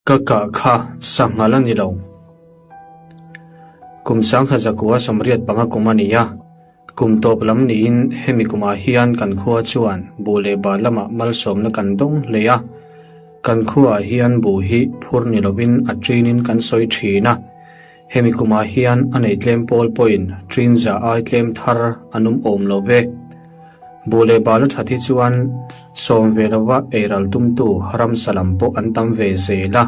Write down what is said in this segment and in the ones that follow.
Ka kah kha sanghal a ni lo. Kum sangkhat zakua 85 kum a ni a, kum tawp lam niin hemi kumah hian kan khua chuan buh leh bal lamah malsawmna kan dawng hle a. Kan khuaah hian buh hi phur ni lovin a ṭinin kan sawi ṭhin a. Hemi kumah hian a nei tlem pawl pawhin ṭin za ai tlem thar an awm awm lo ve. Buh leh bal a ṭhat hi chuan sawm ve lova eiral tumtu ramsa lam pawh an tam ve zel a.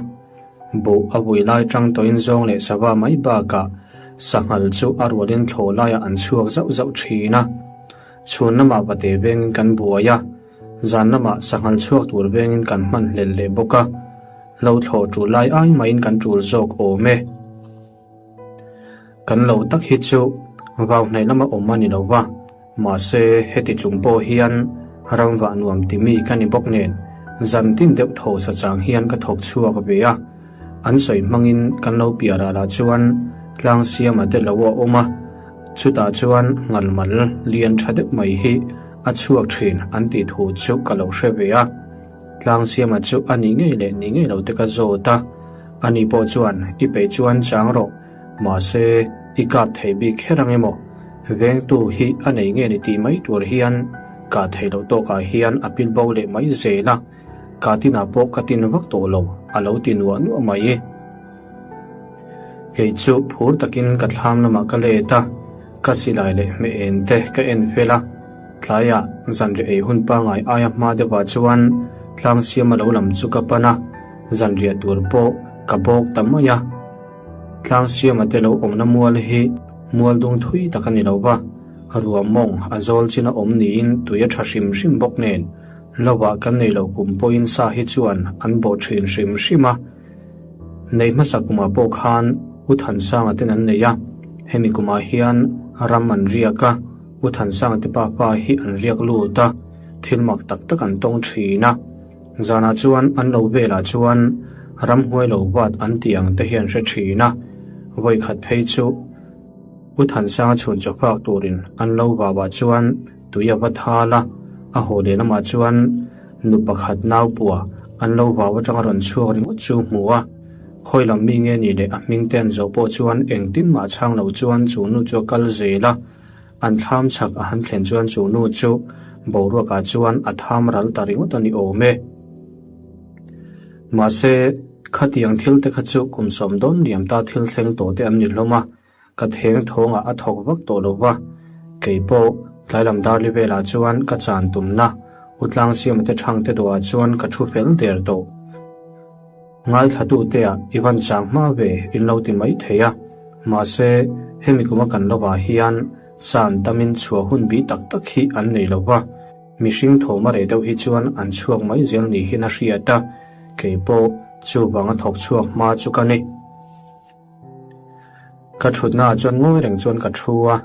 Buh a vui lai ṭang tawhin zawng leh sava mai bakah sanghal chu a rualin thlawh laiah an chhuak zauh zauh ṭhin a. Chhun lamah vate vengin kan buai a, zan lamah sanghal chhuak tur vengin kan hman hlel leh bawk a. Lo thlawh ṭul lai ai maiin kan ṭul zawk awm e. Kan lo tak hi chu vau hnaih lama awm a ni lo va, mahse heti chung pawh hian ramvah nuam ti mi ka ni bawk nen zan tin deuh tho sa chang hian ka thawk chhuak ve a. An sawi hmangin kan lo piah ralah chuan tlang siama te lo a awm a, chutah chuan ngalmal lian tha deuh mai hi a chhuak thin an tih thu chu ka lo hre ve a. Tlang siama chu a ni ngei leh ni ngei lo te ka zawt a, ani pawh chuan i peih chuan chang rawh, mahse i kap thei bik kher ang emaw? Vengtu hi a nei nge ni tih mai tur hian kah theih loh tawkah hian a pil bo leh mai zel a, kah tinah pawh ka tin vak tawh lo a lo ti nuah nuah mai. Kei chu phur takin ka thlam lamah ka let a, ka silai leh hmeh en te ka en fel a, tlaiah zanriah ei hun pangngai aia hma deuhah chuan tlang siama lo lam chu ka pan a, zanriah tur pawh ka bawk ta mai a. Tlang siama te lo awmna mual hi mual dung thui tak a ni lo va, ruah mawng a zawl chin a awm niin tui a tha hrim hrim bawk nen, lovah kan nei lo kum pawhin sa hi chuan an bawh thin hrim hrim a. Nei hmasa kumah pawh khan U Thansanga ten an nei a, hemi kumah hian ram an riak a, U Thansanga te papa hi an riak lut a, thil mak tak tak an tawng thin a. Zanah chuan an lo velah chuan ramhuai lo vat an tih ang te hi an hre thin a, vawikhat phei chu U Thansanga chhun chaw fak turin an lo vauah chuan tui a va thal a, a haw leh lamah chuan nu pakhat nau pua an lo vau atanga rawn chhuak ringawt chu hmu a, khawi lam mi nge ni leh a hming te an zawh pawh chuan engtin mah chhang lo chuan chu nu chu a kal zel a, an thlam chhak a han thlen chuan chu nu chu boruakah chuan a tham ral ta ringawt a ni awm e. Mahse, khatiang thil te kha chu kum sawm dawn liam ta thil thleng tawh te an ni hlawm a, Ka theng thawngah a thawk vak tawh lo va, kei pawh tlai lam darli velah chuan ka chan tumna U Tlangsiama te thang te duhah chuan ka thu fel der tawh. Ngaithlatute-ah i van chang hma ve in lo ti mai thei a, mahse hemi kuma kan lovah hian san tamin chhuah hun bi tak tak hi an nei lo va, mihring thawm a reh deuh hi chuan an chhuak mai zel ni hian a hriat a, kei pawh chuvanga thawk chhuak hma chu ka ni. Ka thutnaah chuan ngawi reng chuan ka thu a,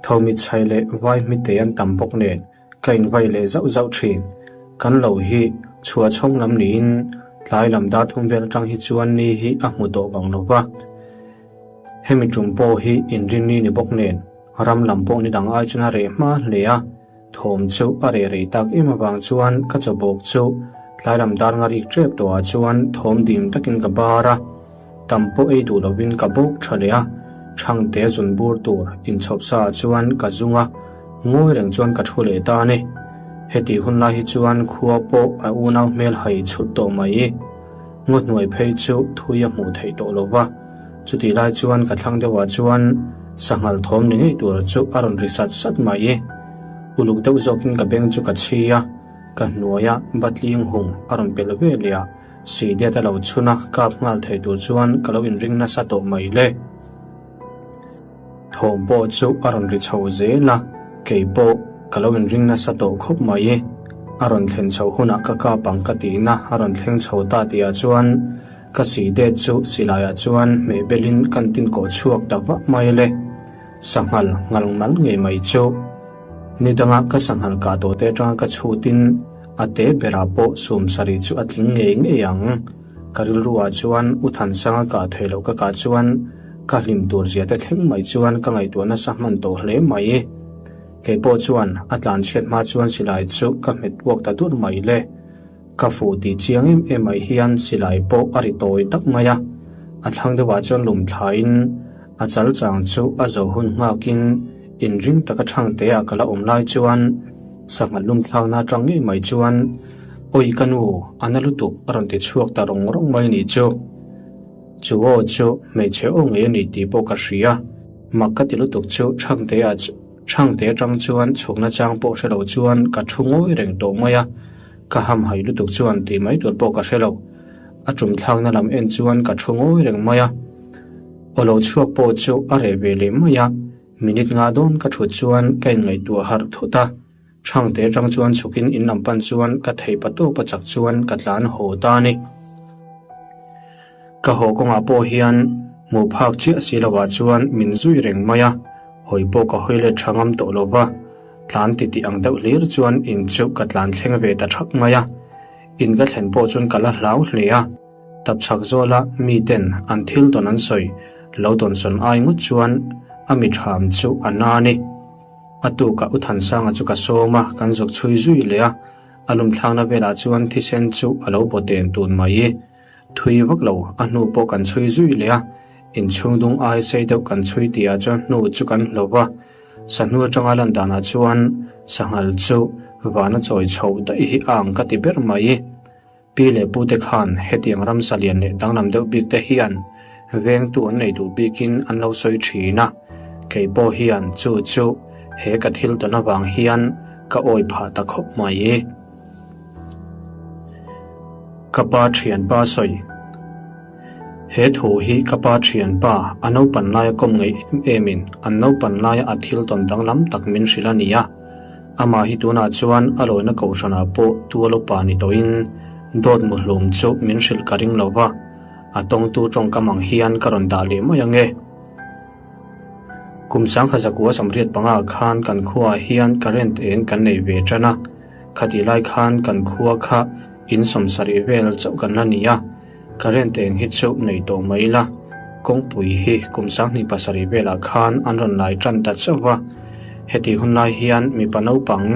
tho mit chhai leh vai hmitei an tam bawk nen ka invai leh zauh zauh thin. Kan lo hi chhuah chhawng lam niin tlai lam dar thum vel atang hi chuan ni hi a hmu tawh vang lo va. Hemi tum pawh hi inrinni ni bawk nen ram lam pawh ni dang ai chuan a reh hma hle a, thawm chu a reh rei tak em avang chuan ka chawbawk chu tlai lam dar nga rik tep tawhah chuan thawm dim takin ka bar a. Tam pawh ei duh lovin ka bawk tha leh a, Thangte zun bur tur inchhawp sa ah chuan ka zung a, ngawi reng chuan ka thu leh ta a ni. Heti hun lai hi chuan khua pawh a unau hmel hai chhut tawh mai. Ngaw hnuai phei chu thui a hmuh theih tawh lo va, chutih lai chuan ka thlang deuh ah chuan sanghal thawm ni ngei tur chu a rawn ri sat sat mai. Uluk deuh zawkin ka beng chu ka chhi a, ka hnuaia batling hung a rawn pel ve leh a, Sihdet a lo chhun a, kap nghal thei tur chuan ka lo inring nasa tawh mai le. Thawm pawh chu a rawn ri chho zel a, kei pawh ka lo inring nasa tawh khawp mai. A rawn thlen chho hunah ka kap ang ka tihna a rawn thleng chho ta tihah chuan ka sihdet chu silaiah chuan hmeh belin kan tin kawh chhuak ta vah mai le. Sanghal ngal nal ngei mai chu. Ni danga ka sanghal kah tawh te atanga ka chhutin A te berah pawh sum sarih chu a tling ngei ngei ang. Ka rilruah chuan U Thansanga kah theih loh ka kah chuan ka hlim tur zia te thleng mai chuan ka ngaihtuah nasa hman tawh hle mai. Kei pawh chuan a tlan chhiat hma chuan silai chu ka hmet puak ta dur mai le. Ka fuh tih chiang em em mai hian silai pawh a ri tawi tak mai a, a thlang deuhah chuan lum thlain a chal chang chu a zo hun nghakin inring taka Thangtea ka la awm lai chuan sangha lum thlakna atang ngei mai chuan Awi ka nu, a na lutuk a rawn ti chhuak ta rawng rawng mai ni chu. Chu aw chu hmeichhe aw ngei a ni tih pawh ka hria, mak ka ti lutuk chu Thangtea Thangte atang chuan chhukna chang pawh hre lo chuan ka thu ngawi reng tawh mai a, ka hamhaih lutuk chuan tih mai tur pawh ka hre lo. A tum thlakna lam en chuan ka thu ngawi reng mai a, aw lo chhuak pawh chu a reh ve leh mai a, minute nga dawn ka thut chuan ka inngaihtuah harh thut a, Thangte atang chuan chhukin in lam pan chuan ka theih pa tawpa chak chuan ka tlan haw ta a ni. Ka haw kawngah pawh hian hmuh phak chiah si lovah chuan min zui reng mai a, hawi pawh ka hawi let tha ngam tawh lo va, tlan titih ang deuh hlir chuan in chu ka tlan thleng ve ta thak mai a. In ka thlen pawh chuan ka la hlau hle a, tapchhak zawla miten an thil tawn an sawi lo dawnsawn ai ngawt chuan a mi ṭham chu a na a ni. A tukah U Thansanga chu ka sawm a, kan zuk chhui zui leh a, a lumthlakna velah chuan thisen chu a lo baw ten tun mai. Thui vak lo, a hnu pawh kan chhui zui leh a, inchhung dung ai sei deuh kan chhui tihah chuan hnu chu kan hlo va, sahnu atanga lan danah chuan sanghal chu vana chawi chho daih hi a ang ka ti ber mai. Pi leh pute khan hetiang ramsa lian leh danglam deuh bik te hian vengtu an nei duh bikin an lo sawi thin a, kei pawh hian chu chu he ka thil tawn avang hian ka awi phah ta khawp mai. Ka pa thianpa sawi. He thu hi ka pa thianpa a naupan laia kawm ngaih em emin an naupan laia a thil tawn danglam tak min hrilh a ni a. Amah hi tunah chuan a lawina kohhranah pawh tual upa ni tawhin dawt muhlum chu min hrilh ka ring lo va, a tawngtu tawngkam ang hian ka rawn dah leh mai ang e. Kum sangkhat zakua samriat panga khan kan khuaah hian current eng kan nei ve tan a, khatih lai khan kan khua kha in sawmsarih vel chauh kan la ni a, current eng hi chu nei tawh mai ila, kawngpui hi kum sanghnih pasarih velah khan an rawn lai tan ta chauh va, hetih hun lai hian mipa naupang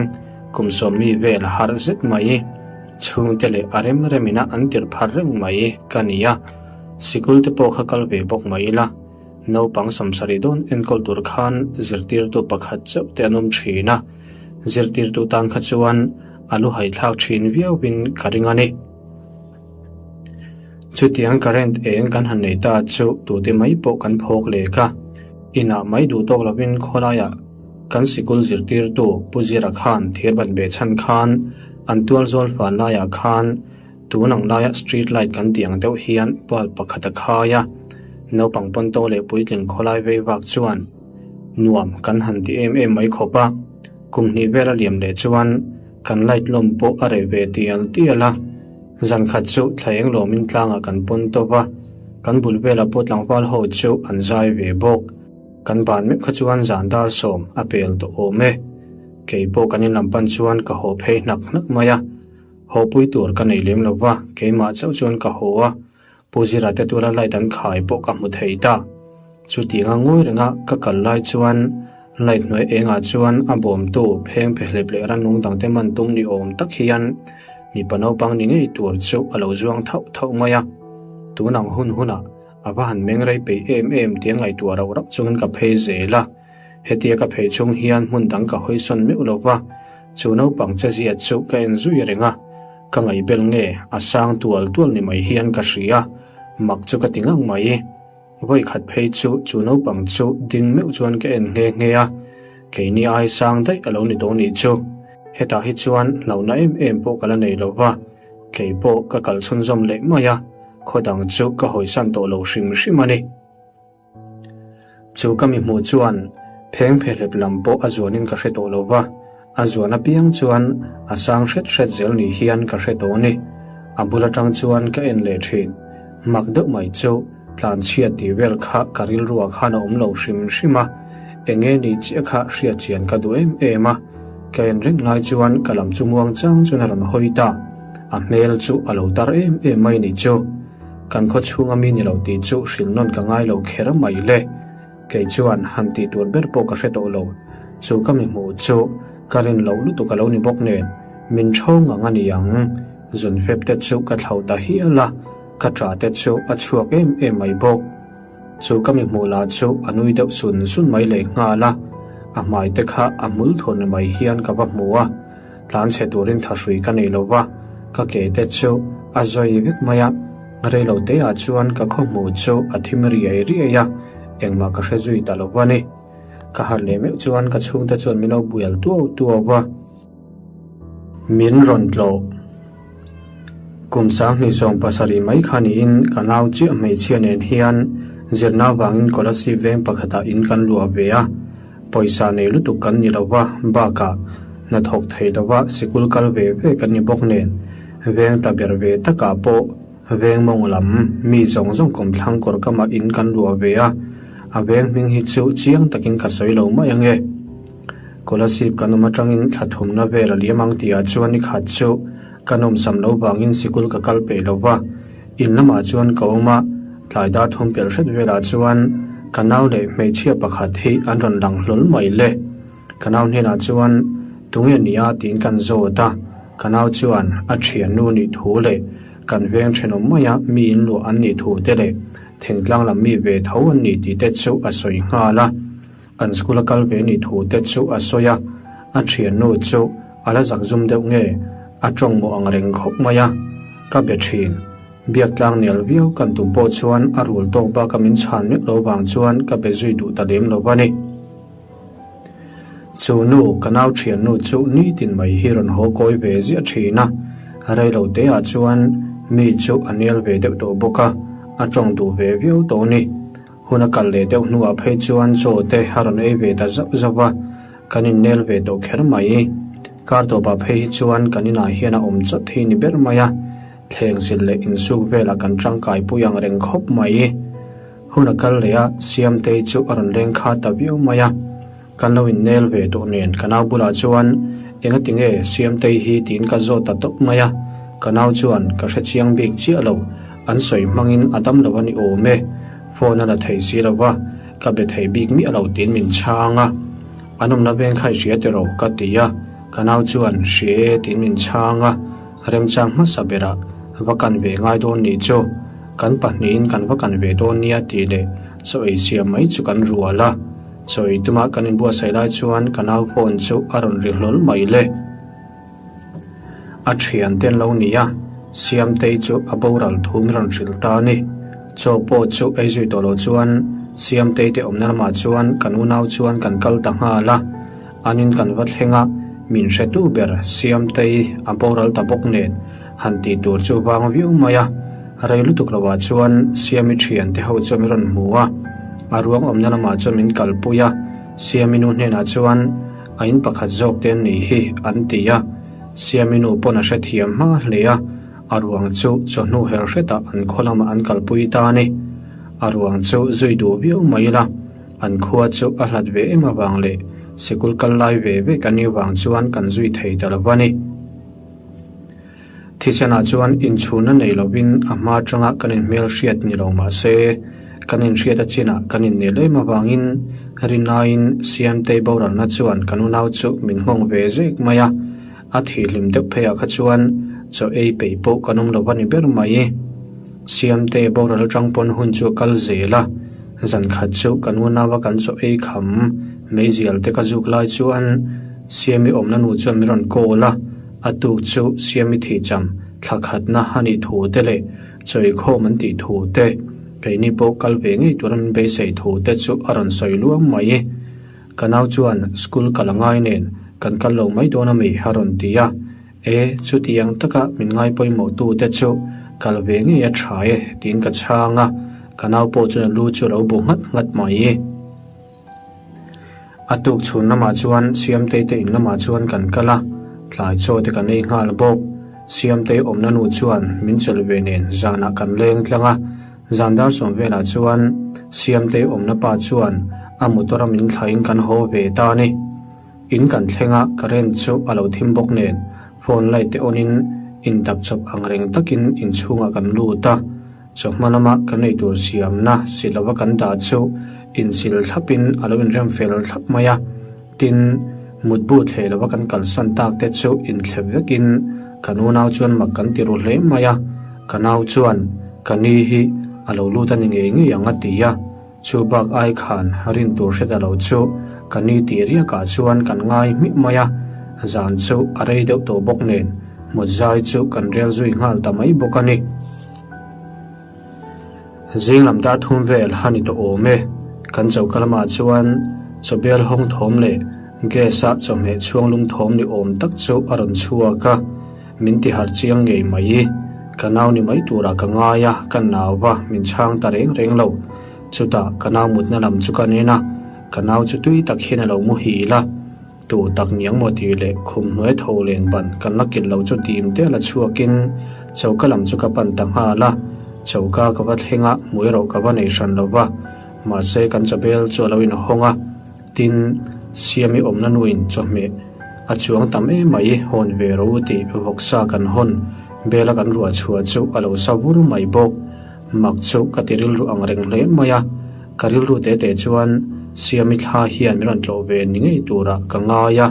kum sawmmi vel harh zet mai, chhungte leh a rem remina an tirh phar reng mai ka ni a, sikul te pawh kha kal ve bawk mai ila. Naupang sawmsarih dawn enkawl tur khan zirtirtu pakhat chauh te an awm thin a, zirtirtu tan kha chuan a lu haithlak thin viauin ka ring a ni. Chutiang current eng kan han nei ta chu tute mai pawh kan phawk lek a, inah mai duh tawk lovin khawlaiah kan sikul zirtirtu Pu Zira khan thirban beh chhan khan an tual zawl fal laiah khan Tun ang laia street light kan tih ang deuh hian bulb pakhat a khai a, naupang pawnto leh puitling khawlai vei vak chuan nuam kan han ti em em mai khawp a, kum hnih vel a liam leh chuan kan light lawm pawh a reh ve tial tial a, zan khat chu thla eng lawmin tlangah kan pawn tawp a, kan bul velah pawh tlangval ho chu an zai ve bawk, kan ban meuh kha chuan zan dar sawm a pel tawh awm e, kei pawh kan inlam pan chuan ka haw phei hnak hnak mai a. Haw pui tur ka nei lem lo va, keimah chauh chuan ka haw a, Pu Zira te tura light an khai pawh ka hmu thei ta. Chutianga ngawi renga ka kal lai chuan light hnuai engah chuan a bawmtu pheng phehlep leh rannung dangte man tum ni awm tak hian mipa naupang ni ngei tur chu a lo zuang thauh thauh mai a. Tun ang hun hunah a va han meng rei peih em em tia ngaihtuah rauh rauh chungin ka phei zel a. Hetia ka phei chung hian hmun dang ka hawisawn meuh lo va, chu naupang che zia chu ka en zui reng a, ka ngaihbel nge a sang tual tual ni mai hian ka hria, mak chu ka ti ngang mai. Vawi khat phei chu chu naupang chu ding meuh chuan ka en nghe nghe a, keini ai sang daih a lo ni tawh nih chu. Hetah hi chuan hlauhna em em pawh ka la nei lo va, kei pawh ka kal chhunzawm leh mai a, khaw dang chu ka hawisan tawh lo hrim hrim a ni. Chu ka mi hmuh chuan pheng phehlep lam pawh a zuanin ka hre tawh lo va, a zuan apiang chuan a sang hret hret zel ni hian ka hre tawh a ni. A bul atang chuan ka en leh thin. Mak deuh mai chu tlanchhiat tih vel kha ka rilruah khan a awm lo hrim hrim a, eng nge nih chiah kha hriat chian ka duh em em a. Ka en reng lai chuan ka lam chu muang chang chuan a rawn hawi ta. A hmel chu a lo tar em em mai nih chu. Kan khaw chhunga mi ni lo tih chu hrilh nawn ka ngai lo kher mai le. Kei chuan han tih tur ber pawh ka hre tawh lo. Chu ka mi hmuh chu ka rin loh lutuk a lo ni bawk nen, min ṭhawng ang a ni ang. Zun fep te chu ka thlauh ta hial a, ka ṭah te chu a chhuak em em mai bawk. Chu ka mi hmuh lah chu a nui deuh sun sun mai leh nghal a, a hmai te kha a hmul thur ni mai hian ka va hmu a, tlan chhe turin thahrui ka nei lo va, ka ke te chu a zawi vek mai a, reilo te ah chuan ka khaw hmuh chu a thim riai riai a, engmah ka hre zui ta lo a ni. Ka harh leh meuh chuan ka chhungte chuan min lo bual tuau tuau a. Min rawn tlawh. Kum 27 mai kha niin ka nau chiah hmeichhia nen hian zirna avangin Kolasib veng pakhatah in kan luah ve a. Pawisa nei lutuk kan ni lo va, bakah hnathawk thei lova sikul kal ve ve kan ni bawk nen veng ta ber ve takah pawh veng mawng lam mi zawng zawng kawmthlang kawr kamah in kan luah ve a. A veng hming hi chu chiang takin ka sawi lo mai ange. Kolasib kan awm atangin thla thumna vel a liam ang tihah chuan ni khat chu ka nawmsam lo vangin sikul ka kal peih lo va, in lamah chuan ka awm a, tlai dar thum pelh hret velah chuan ka nau leh hmeichhia pakhat hi an rawn lang hlawl mai le. Ka nau hnenah chuan tunge nia tiin kan zawt a, ka nau chuan a thiannu nih thu leh kan veng thenawm maia mi in luah an nih thu te leh thingtlang lam mi ve tho an nih tih te chu a sawi nghal a. An school a kal ve nih thu te chu a sawi a, a thiannu chu a la zak zum deuh nge a tawng mawh ang reng khawp mai a, ka be thin. Biak tlang nel viau kan tum pawh chuan a rul tawk bak a min chhan meuh lo vang chuan ka be zui duh ta lem lo a ni. Chu nu, ka nau thiannu chu nitin mai hi rawn haw kawi ve ziah thin a, rei lo te ah chuan mi chu a nel ve deuh tawh bawk a, a tawng duh ve viau tawh a ni. Hun a kal leh deuh hnuah phei chuan chaw te a rawn ei ve ta zauh zauh a, kan innel ve tawh kher mai. Kar tawpah phei hi chuan kan inah hian a awm chawt hi ni ber mai a, thleng sil leh insuk velah kan tangkai pui ang reng khawp mai. Hun a kal leh a, Siamtei chu a rawn leng kha ta viau mai a. Kan lo innel ve tawh nen ka nau bulah chuan engati nge Siamtei hi tiin ka zawt ta tawp mai a, ka nau chuan ka hre chiang bik chiah lo, an sawi hmangin a dam lo a ni awm e, phone a la thei si lo va, ka be thei bik miah lo tiin min chhang a, an awmna veng kha i hria tiraw ka ti a, ka nau chuan hria e tiin min chhang a, remchang hmasa berah va kan ve ngai dawn nih chu, kan pahnihin kan va kan ve dawn nia tih leh chaw ei siam mai chu kan rual a. Chawi tuma kan inbuatsaih lai chuan ka nau phone chu a rawn ri hlawl mai le. A thian te an lo ni a, Siamtei chu a boral thu min rawn hrilh ta a ni. Chaw pawh chu ei zui tawh loh chuan Siamtei te awmna lamah chuan kan unau chuan kan kal ta nghal a. An in kan va thleng a, min hretu ber Siamtei a boral ta bawk nen han tih tur chu vang viau mai a. Rei lutuk lo ah chuan Siami thian te ho chu min rawn hmu a, a ruang awmna lamah chuan min kalpui a, Siami nu hnenah chuan a in pakhat zawk te an nih hi an ti a, Siami nu pawn a hrethiam hma hle a, a ruang chu chawhnu her hretah an khaw lamah an kalpui ta a ni. A ruang chu zui duh viau mai ila, an khua chu a hlat ve em avang leh sikul kal lai ve ve kan nih vang chuan kan zui thei ta lo a ni. Thisenah chuan inchhunna nei lovin a hma atanga kan inhmel hriat ni lo mah se, kan inhriat a chinah kan innel em avangin rinaiin Siamtei boralna chuan kan unau chu min nghawng ve zek mai a, a thihhlim deuh pheiah kha chuan chaw ei peih pawh kan awm lo a ni ber mai. Siamtei boral atang pawn hun chu a kal zel a, zan khat chu kan unaua kan chaw ei kham meizial te ka zuk lai chuan Siami awmna nu chuan min rawn call a, A tuk chu Siami thihcham thla khatna a nih thu te leh chawikhawm an tih thu te, keini pawh kal ve ngei tura min beisei thu te chu a rawn sawi luam mai. Ka nau chuan school kal a ngai nen kan kal lo mai dawn ami a rawn ti a, E, chutiang taka min ngai pawimawh tu te chu kal ve ngei a tha e tiin ka chhang a, ka nau pawh chuan a lu chu a lo bu nghat nghat mai. A tuk chhun lamah chuan Siamtei te in lamah chuan kan kal a, tlai chaw te kan ei nghal bawk. Siamtei awmna nu chuan min chelh ve nen zanah kan leng tlang a, zan dar sawm velah chuan Siamtei awmna pa chuan a motor a min thlahin kan haw ve ta a ni. In kan thleng a, current chu a lo thim bawk nen phone light te on in indap chawp ang reng takin inchhungah kan lut a. Chawhma lama kan ei tur siamna si lova kan dah chu insil thlapin a lo inrem fel thlap mai a, tin, mutbu thleh lova kan kalsan tak te chu inthlep vekin Kan unau chuan mak kan ti ru hle mai a, ka nau chuan ka ni hi a lo lut a ni ngei ngei ang a ti a, chu bak ai khan rin tur hre ta lo chu ka ni tih riakah chuan kan ngai hmih mai a, zan chu a rei deuh tawh bawk nen mut zai chu kan rel zui nghal ta mai bawk a ni. Zing lam dar thum vel a ni tawh awm e. Kan choka lamah chuan chawbel hawng thawm leh gas a chawhmeh chhuang lum thawm ni awm tak chu a rawn chhuak a, min ti harh chiang ngei mai. Ka nau ni mai turah ka ngai a, ka nau va min chhang ta reng reng lo. Chutah ka nau mutna lam chu ka nen a, ka nau chu tui tak hian a lo muhil a. Tu tak niang maw tih leh khum hnuai tho len ban kan la kilh lo chu dim te la chhuakin choka lam chu ka pan ta nghal a, choka ka va thleng a, hmu erawh ka va nei hran lo va, mahse kan chawbel chu a lo inhawng a, tin, Siami awmna nuin chawhmeh a chuang tam em mai hawn ve ro tih vawksa kan hawn bela kan ruah chhuah chu a lo sa vur mai bawk. Mak chu ka ti rilru ang reng hle mai a, ka rilru te te chuan Siami thla hian min rawn tlawh ve ni ngei turah ka ngai a,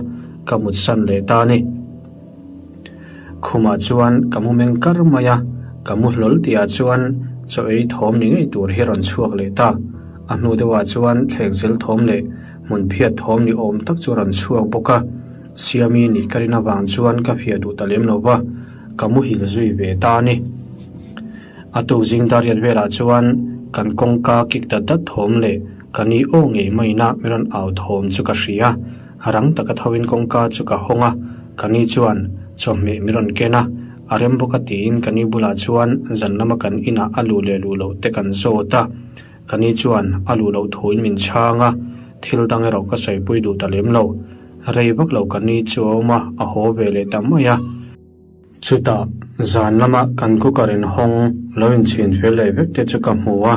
ka mutsan leh ta a ni. Khumah chuan ka mu meng kar mai a, ka mu hlawl tihah chuan chaw ei thawm ni ngei tur hi a rawn chhuak leh ta. A hnu deuhah chuan thlengzel thawm leh hmun phiat thawm ni awm tak chu a rawn chhuak bawk a, Siami nih ka rin avang chuan ka phiah duh ta lem lo va, ka muhil zui ve ta a ni. A tuk zing dariat velah chuan kan kawngka kik dat dat thawm leh ka ni aw ngei maina min rawn au thawm chu ka hria. Rang taka thoin kawngka chu ka hawng a, ka ni chuan chawhmeh min rawn ken a, a rem bawk a tiin ka ni bulah chuan zan lama kan inah a luh leh luh loh te kan zawt a, ka ni chuan a luh loh thuin min chhang a, thil dang erawh ka sawipui duh ta lem lo. Rei vak lo ka ni chu a awm a, a haw ve leh ta mai a. Chutah, zan lama kan cooker inhawng lo inchhin fel leh vek te chu ka hmu a,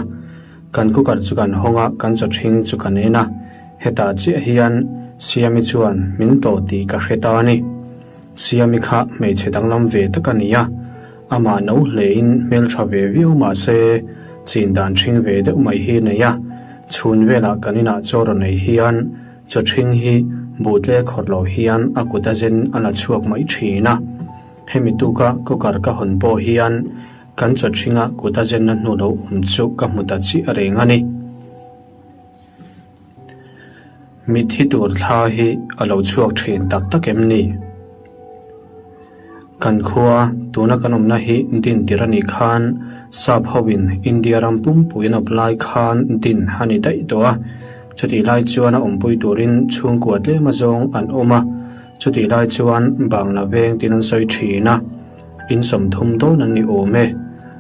kan cooker chu kan hawng a, kan chaw ṭhing chu kan en a, hetah chiah hian Siami chuan min tawh tih ka hre ta a ni. Siami kha hmeichhe danglam ve tak a ni a, amah no hlein hmelṭha ve viau mah se chin dan ṭhing ve deuh mai hi a nei a, chhun velah kan inah chaw rawn ei hian Chaw ṭhing hi buhtle khawrh loh hian a kut a zen a la chhuak mai ṭhin a. Hemi tuka cooker ka hawn pawh hian kan chaw ṭhinga kut a zenna hnu lo awm chu ka hmu ta chiah reng a ni. Mitthi tur thla hi a lo chhuak ṭhin tak tak em ni? Kan khua, tuna kan awmna hi din tir a nih khan Sap hoin India ram pumpui an awp lai khan din a ni daih tawh a. Chutih lai chuan a awmpui turin chhungkua tlem azawng an awm a, chutih lai chuan Bangla veng tin an sawi thin a, in 30 dawn an ni awm e.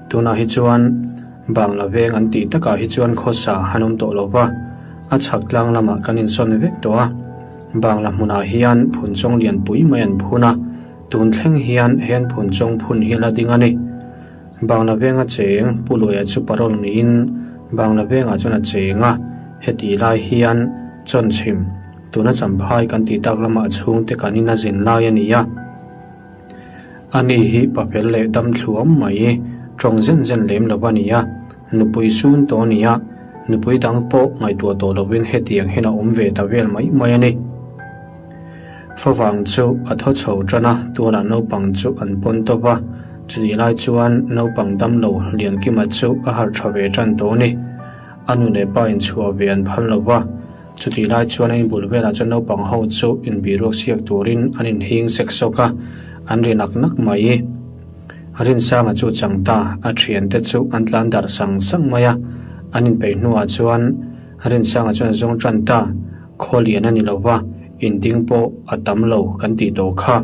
Tunah hi chuan Bangla veng an tih takah hi chuan khawsa an awm tawh lo va, a chhak tlang lamah kan insawn vek tawh a. Bangla hmunah hian phunchawng lianpui mai an phun a, tun thleng hian he an phunchawng phun hi la ding a ni. Bangla venga cheng Pu Luaia chu parole niin Bangla vengah chuan a cheng a, hetih lai hian Chawnchhim, tuna Champhai kan tih tak lamah chhungte kan in a zin lai a ni a. Ani hi papel leh dam thluam mai tawng zen zen lem lo a ni a, nupui sun tawh a ni a, nupui dang pawh ngaihtuah tawh lovin hetiang hian a awm ve ta vel mai mai a ni. Favang chu a thaw chho tan a, tunah naupang chu an pawn tawp a, chutih lai chuan naupang damlo Liankima chu a harh tha ve tan tawh a ni. A nu leh pa inchhuah ve an phal lo va. Chutih lai chuan a inbul velah chuan naupang ho chu inbiruak siak turin an inhing sek sawk a, an ri nak nak mai. Rinsanga chu chang ta, a thiante chu an tlan darh sang sang mai a, an inpeih hnuah chuan Rinsanga chuan a zawng tan ta, khaw lian a ni lo va, inding pawh a tam lo kan tih tawh kha.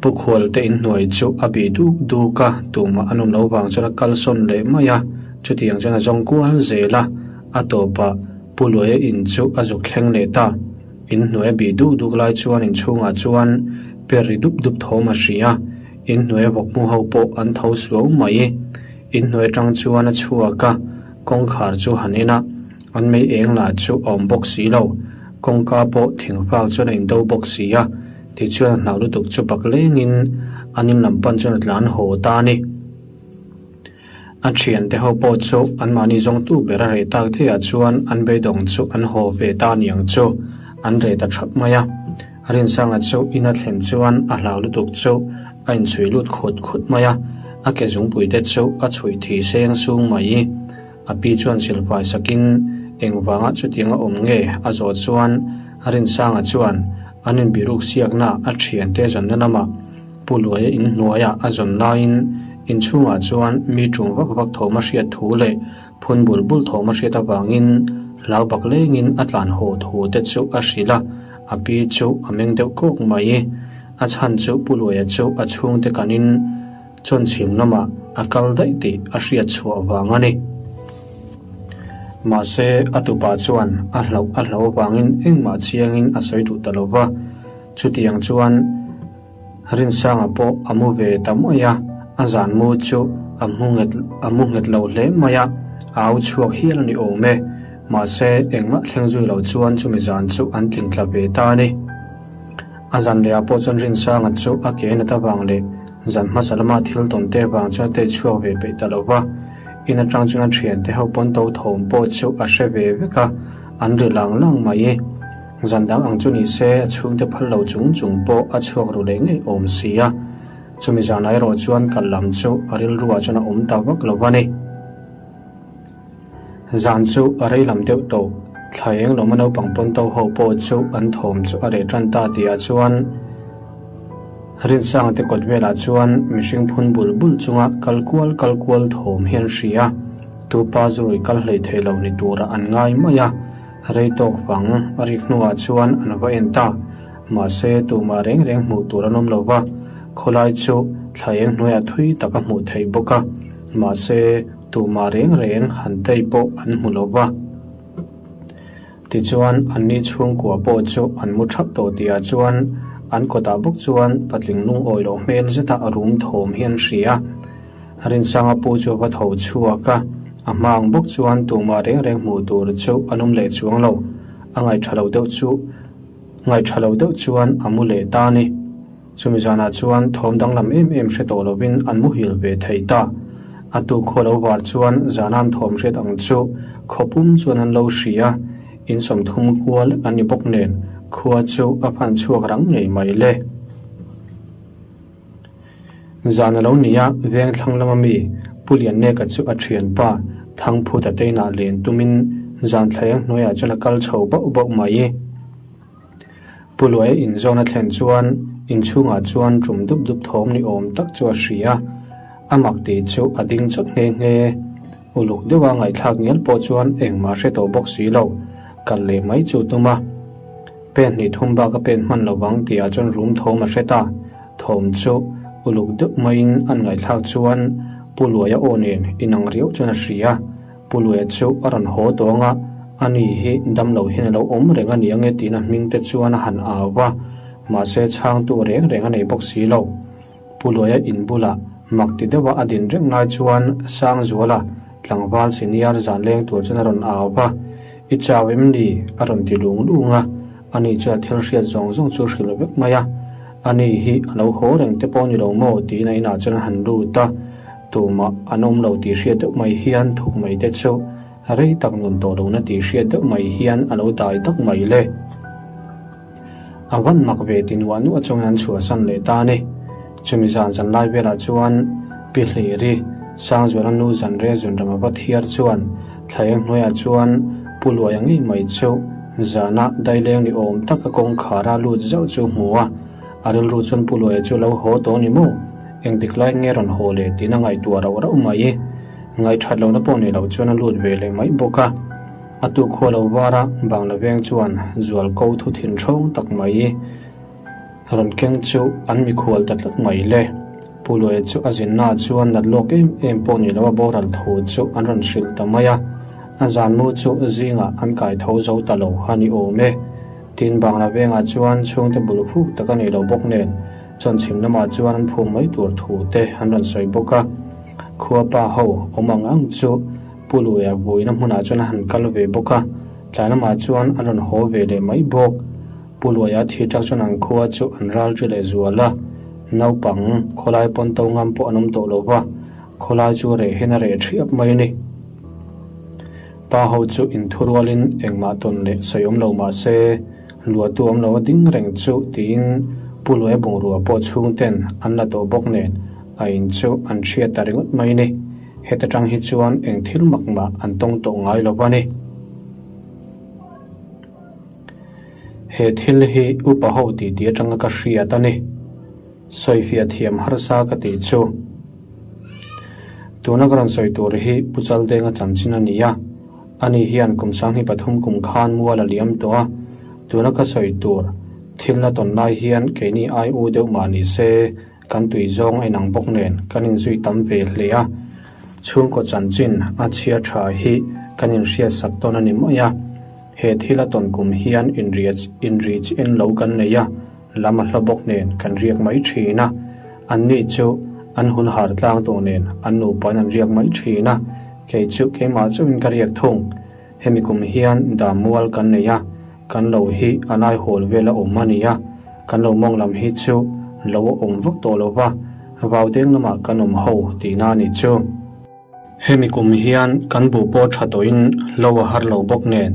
Pu Khualte inhnuai chu a bih duk duk a, tumah an awm lo vang chuan a kalsawn leh mai a, chutiang chuan a zawng kual zel a, a tawpah Pu Luaia in chu a zuk thleng leh ta. Inhnuai a bih duk duk lai chuan inchhungah chuan per ri dup dup thawm a hria a, inhnuai a vawkmu ho pawh an tho suau mai. Inhnuai atang chuan a chhuak a, kawngkhar chu han en a, an mei eng lah chu a awm bawk si lo, kawngka pawh thingfak chuan a indo bawk si a. Tichuan a hnau lutuk chu bak lengin an in lam pan chuan a tlan haw ta a ni. A thiante ho pawh chu anmahni zawngtu ber a reh tak daihah chuan an beidawng chu an haw ve ta niang chu an reh ta thap mai a. Rinsanga chu in a thlen chuan a hlau lutuk chu a inchhui lut khut khut mai a, a ke zungpui te chu a chhuih thi seng sung mai. A pi chuan silfai sakin engvanga chutiang a awm nge a zawh chuan Rinsanga chuan an inbiruk siakna a thiante zawnna lamah Pu Luaia inhnuaia a zawn laiin inchhungah chuan mi ṭum vak vak thawm a hriat thu leh Phun bul bul thawm a hriat avangin hlau bak lengin a tlan haw thu te chu a hrilh a, a pi chu a meng deuh kawk mai. A chhan chu Pu Luaia chu a chhungte kanin chawnchhim lamah a kal daih tih a hriat chhuah vang a ni. Mahse, a tupa chuan a hlauh a hlauh avangin engmah chiangin a sawi duh ta lo va, chutiang chuan, Rinsanga pawh a mu ve ta mai a, a zan mu chu a mu nghet a mu nghet lo hle mai a, a au chhuak hial a ni awm e. Mahse, engmah thleng zui lo chuan chumi zan chu an tling tla ve ta a ni. A zan lehah pawh chuan Rinsanga chu a ke nat avang leh zan hmasa lama thil tawn te vang chuan a tei chhuak ve peih ta lo va. In atang chuan a thiante ho pawn to thawm pawh chu a hre ve vek a, an ri lang lang mai. Zan dang ang chu ni se, a chhungte phal lo chung chung pawh a chhuak ru leh ngei awm si a. Chumi zanah erawh chuan kal lam chu a rilruah chuan a awm ta vak lo a ni. Zan chu a rei lam deuh tawh, thla eng lawma naupang pawn to ho pawh chu an thawm chu a reh tan ta tihah chuan Rinsanga te kawt velah chuan mihring phun bul bul chunga kal kual kal kual thawm hi an hria. Tupa zurui kal hlei thei lo ni turah an ngai mai a. Rei tawk vang a rik hnuah chuan an va en ta. Mahse, tumah reng reng hmuh tur an awm lo va, khawlai chu thla eng hnuaiah thui tak a hmuh theih bawk a. Mahse, tumah reng reng han tei pawh an hmu lo va. Tichuan, anni chhungkua pawh chu an mu thap tawh tihah chuan an kawtah bawk chuan patling lungawi loh hmel zeta a rum thawm hi an hria. Rinsanga pu chu a va tho chhuak a, a hma ang bawk chuan tumah reng reng hmuh tur chu an awm leh chuang lo. A ngaihṭha lo deuh chu ngaihṭha lo deuh chuan a mu leh ta a ni. Chumi zanah chuan thawm danglam em em hre tawh lovin an muhil ve thei ta. A tu khaw lo var chuan zana an thawm hriat ang chu khaw pum chuan an lo hria. In 30 kual an ni bawk nen khua chu a phan chhuak rang ngei mai le. Zan a lo ni a, veng thlang lama mi Pu Lianneka chu a thianpa Thangphuta teinah len tumin zan thlaeng hnuaiah chuan a kal chho bauh bauh mai. Pu Luaia inzawn a thlen chuan inchhungah chuan tum dup dup thawm ni awm tak chu a hria a, a mak tih chu a ding chawt nghe nghe. Uluk deuha ngaihthlak ngial pawh chuan engmah hre tawh bawk si lo, kal leh mai chu tum a. Pen hnih thum bak a pen hman lo vang tihah chuan rum thawm a hre ta. Thawm chu uluk deuh maiin an ngaihthlak chuan Pu Luaia aw nen inang riau chuan a hria. Pu Luaia chu a rawn haw tawng a, ani hi dam lo hian a lo awm reng a ni ange tiin a hming te chuan a han au va, mahse chhangtu reng reng a nei bawk si lo. Pu Luaia in bulah mak ti deuha a din reng lai chuan Sangzuala tlangval senior zan leng tur chuan a rawn au va, I chau em ni? a rawn ti lung lung a, ani chuan thil hriat zawng zawng chu hrilh vek mai a, ani hi a lo haw reng te pawh ni lo maw tiin a inah chuan a han lut a, tumah an awm lo tih hriat deuh mai hian thuk mai te chu rei tak nun tawh lohna tih hriat deuh mai hian a lo dai tak mai le. A van mak ve ti nuah nuah chuangin an chhuahsan leh ta a ni. Chumi zan zan lai velah chuan Pi Hliri, Sangzuala nu zanre zunram a va thiar chuan thlaeng hnuaiah chuan Pu Luaia ngei mai chu zana daileng ni awm taka kawngkhara lut zauh chu hmu a. A rilru chuan Pu Luaia chu lo haw tawh ni maw? Engtik lai nge rawn haw leh tiin a ngaihtuah rauh rauh mai. Ngaihthat lohna pawh nei loh chuan a lut ve leh mai bawk a. A tu khaw lo var a, Bangla veng chuan zual ko thu thin ṭhawng tak mai rawn keng chu an mikhual ta tlat mai le. Pu Luaia chu a zinnaah chuan nat lawk em em pawh ni lo a boral thu chu an rawn hrilh ta mai a, a zan mu chu zingah an kai tho zo ta lo a ni awm e. Tin, Bangla vengah chuan chhungte bul khuk tak a nei lo bawk nen chawnchhim lamah chuan an phum mai tur thu te an rawn sawi bawk a. Khua pa ho awm ang ang chu Pu Luia vuina hmunah chuan a han kal ve bawk a, tlai lamah chuan a rawn haw ve leh mai bawk. Pu Luaia thi tak chuan an khua chu an ral ṭi leh zual a, naupang khawlai pawn to ngam pawh an awm tawh lo va, khawlai chu reh hian a reh ṭhiap mai a ni. Pa ho chu inthurualin engmah tawn leh sawi awm lo mah se, Luahtu awm lo a ding reng chu tiin Pu Luaia bungrua pawh chhungten an la tawh bawk nen a in chu an hriat ta ringawt mai ni. Heta tang hi chuan eng thil mak mah an tawng tawh ngai lo a ni. He thil hi upa ho titi atanga ka hriat a ni. Sawifiah thiam harsa ka tih chu. Tuna ka rawn sawi tur hi Pu Chaldenga chanchin a ni a. Ani hian kum 33 kum khan mual a liam tawh a. Tuna ka sawi tur thil na tawn lai hian keini ai u deuh mah ni se kan tui zawng a inang bawk nen kan inzui tam ve hle a. Chhungkaw chanchin a chhia tha hi kan inhriatsak tawn a ni mai a. He thil a tawn kum hian inri chiah lo kan nei a. Lam a hla bawk nen kan riak mai thin a, an ni chu an hun har tlang tawh nen an nupain an riak mai thin a, kei chu keimah chauhin ka riak thung. Hemi kum hian dam mual kan nei a, kan lo hi a lai hawl vel a awm a ni a, kan lo mawng lam hi chu lo a awm vak tawh lo va, vau deng lamah kan awm ho tihna a nih chu. Hemi kum hian kan buh pawh tha tawhin lo a har lo bawk nen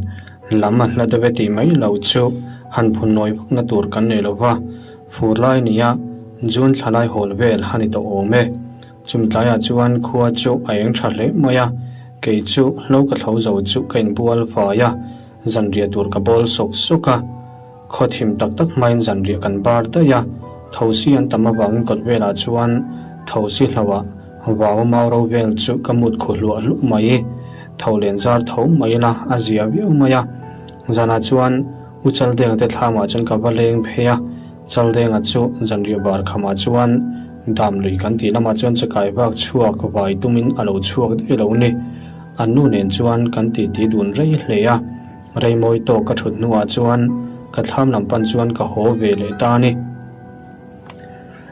lam a hla deuh e tih mai lo chu han phun nawi vak na tur kan nei lo va, fur lai nia June thla lai hawl vel a ni tawh awm e. Chumi tlaiah chuan khua chu a eng tha hle mai a, kei chu hlo ka thlo zo chu ka inbual fai a, zanriah tur ka bawl sawk sawk a. Khaw thim tak tak hmain zanriah kan bar daih a, thosi an tam avangin kawt velah chuan thosi hlauhah vau mau ro vel chu ka mut khu hluah hluah mai. Tho len zar tho mai ila a zia viau mai a. Zanah chuan U Chaldenga te thlamah chuan ka va leng phei a, Chaldenga chu zanriah bar khamah chuan dam lui kan tih lamah chuan chakai vak chhuak vai tumin a lo chhuak daih lo ni. An nu nen chuan kan titi dun rei hle a. Reimawi tawk ka thut hnuah chuan ka thlam lam pan chuan ka haw ve leh ta a ni.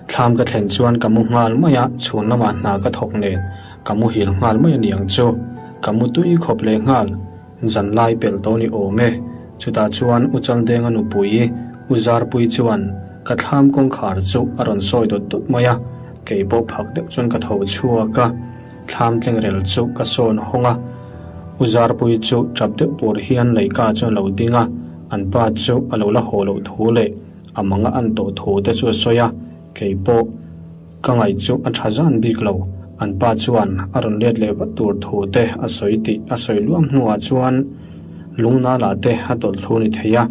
Thlam ka thlen chuan ka mu nghal mai a, chhun lamah hna ka thawk nen ka muhil nghal mai a ni ang chu. Ka mu tui khawp leh nghal, zan lai pelh tawh ni awm e. Chutah chuan U Chaldenga nupui U Zarpui chuan ka thlam kawngkhar chu a rawn sawi dawt dawt mai a, kei pawh phak deuh chuan ka tho chhuak a. Thlam tlengrel chu ka sawn hawng a, U Zarpui chu tap deuh pur hian leika chuan a lo ding a, an pa chu a lo la haw loh thu leh a mang a an tawh thu te chu a sawi a, kei pawh ka ngaih chu a tha zan bik lo, an pa chuan a rawn let leh vat tur thu te a sawi tih a sawi luam hnuah chuan lungnal ah te a tawlh thlu ni thei a.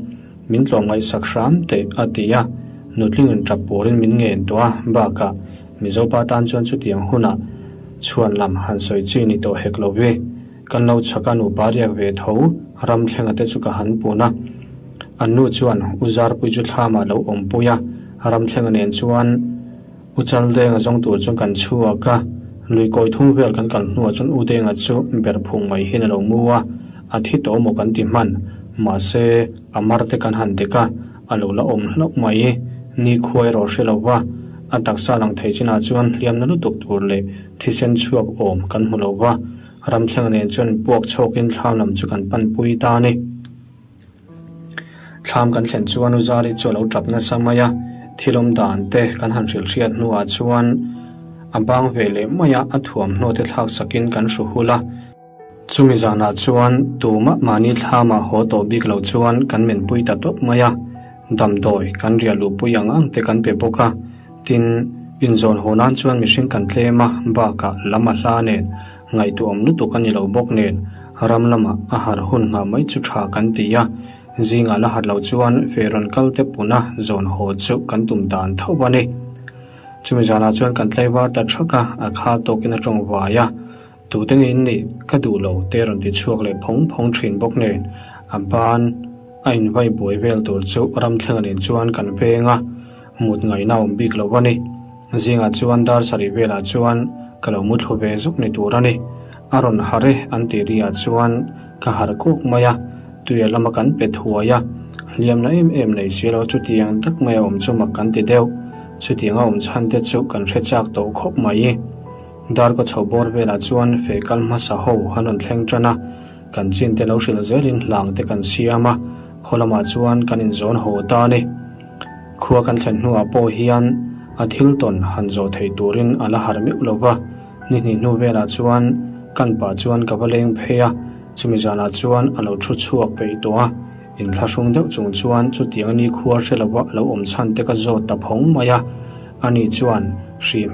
Min tlawmngaihsak hram teh a ti a, nutling in tap purin min ngen tawh a, bakah Mizopa tan chuan chutiang hunah chhuan lam han sawi chi ni tawh hek lo ve. Kan lo chhaka nupa riak ve tho ram thlenga te chu ka han pun a. An nu chuan U Zarpui chu thlamah lo awmpui a, ram thlenga nen chuan U Chaldenga zawng tur chuan kan chhuak a, lui kawi thung vel kan kal hnuah chuan U Denga chu ber phung mai hian a lo mu a, a thi tawh maw kan ti hman, mahse a mar te kan han dek a, a lo la awm hlauh mai. Ni khua erawh hre lo va, a taksa lang thei chinah chuan hliamna lutuk tur leh thisen chhuak awm kan hmu lo va, Ramthlenga nen chuan puak chhawkin thlam lam chu kan panpui ta a ni. Thlam kan thlen chuan U Zari chu a lo tap nasa mai a, thil awm dan te kan han hrilh hriat hnuah chuan a bang ve leh mai a, a thuamhnaw te thlak sakin kan hru hul a. Chumi zanah chuan tumah mahni thlamah haw tawh bik lo chuan kan menpui ta tawp mai a, damdawi kan riah luhpui ang ang te kan pe bawk a, tin, inzawn haw nan chuan mihring kan tlem a, bakah lam a hla nen Ngaihtuahawm lutuk a ni lo bawk nen ram lamah a harh hun nghah mai chu tha kan ti a, zingah la harh loh chuan feh rawn kal te puna zawn haw chu kan tum dan tho a ni. Chumi zanah chuan kan tlaivar ta thak a, a kha tawkin a tawng vai a, tute nge in nih ka duh lo te rawn ti chhuak leh phawng phawng thin bawk nen a ban a invai buai vel tur chu ramthlenga nen chuan kan veng a, mut ngaihna a awm bik lo a ni. Zingah chuan dar sarih velah chuan ka lo mu thlu ve zuk ni tur a ni. A rawn harh e an tih ri ah chuan ka harh kuk mai a, tuia lama kan pe thuai a, hliamna em em nei si lo chutiang tak mai a awm chu mak kan ti deuh. Chutiang a awm chhan te chu kan hre chak tawh khawp mai. Dar kaw chho bawr velah chuan feh kal hmasa ho an rawn thleng tan a, kan chin te lo hrilh zelin hlang te kan siam a, khaw lamah chuan kan inzawn haw ta a ni. Khua kan thlen hnuah pawh hian a thil tawn han zawh theih turin a la harh meuh lo va, ni hnih hnu velah chuan kan pa chuan ka va leng phei a, chumi zanah chuan a lo thu chhuak peih tawh a. Inthlahrung deuh chung chuan chutiang ni khua hre lova a lo awm chhan te ka zawt ta phawng mai a, ani chuan hrim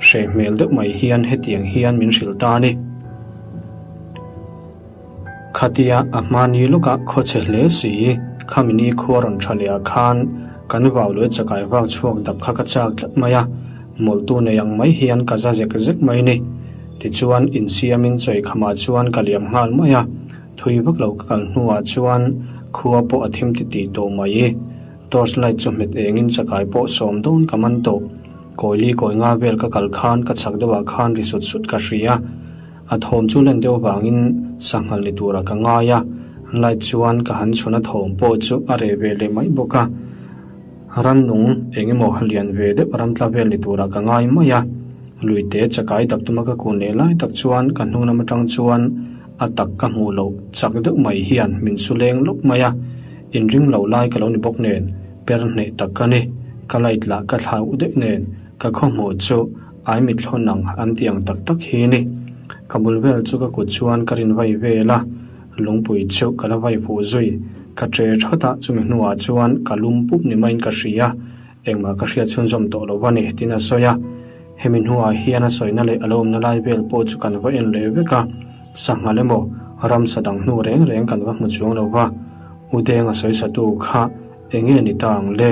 hreh hmel deuh mai hian hetiang hian min hrilh ta a ni. Khatia a hmani lawkah khaw chhe hle si, khami ni khua rawn tha leh ah khan kan vau leh chakai vak chhuak dap kha ka chak tlat mai a, mawlhtu nei ang mai hian ka za zek zek mai ni. Tichuan insiamin chawikhamah chuan ka liam nghal mai a, thui vak lo ka kal hnuah chuan khua pawh a thim ti tih tawh mai. Torch light chu hmet engin chakai pawh sawm dawn ka man tawh. Kawili kawi nga vel ka kal khan ka chhak deuhah khan ri sut sut ka hria. A thawm chu len deuh avangin sanghal ni turah ka ngai a, light chuan ka han chhun a thawm pawh chu a reh ve leh mai bawk a. Rannung eng emaw lian ve deuh ramtla vel ni turah ka ngai mai a, luite chakai dap tuma ka kun leh lai tak chuan ka hnung lam atang chuan a tak ka hmuh loh chak deuh mai hian min su leng lawk mai a, inring lo lai ka lo ni bawk nen per hneh tak ka ni, ka light lah ka thlau deuh nen ka khawhmuh chu Ai mithlawn ang an ti ang tak tak hi ni. Ka bul vel chu ka kut chuan ka rin vai vel a, lungpui chu ka la vai fuh zui. Ka tre thawt a, chumi hnuah chuan ka lum pup ni maiin ka hria. Engmah ka hriat chhunzawm tawh lo a ni, tiin a sawi a. Hemi hnuah hian a sawina leh a lo awmna lai vel pawh chu kan va en leh vek a, sanghal emaw ramsa dang hnu reng reng kan va hmu chuang lo va. U Denga sawisatu kha eng nge ni ta ang le?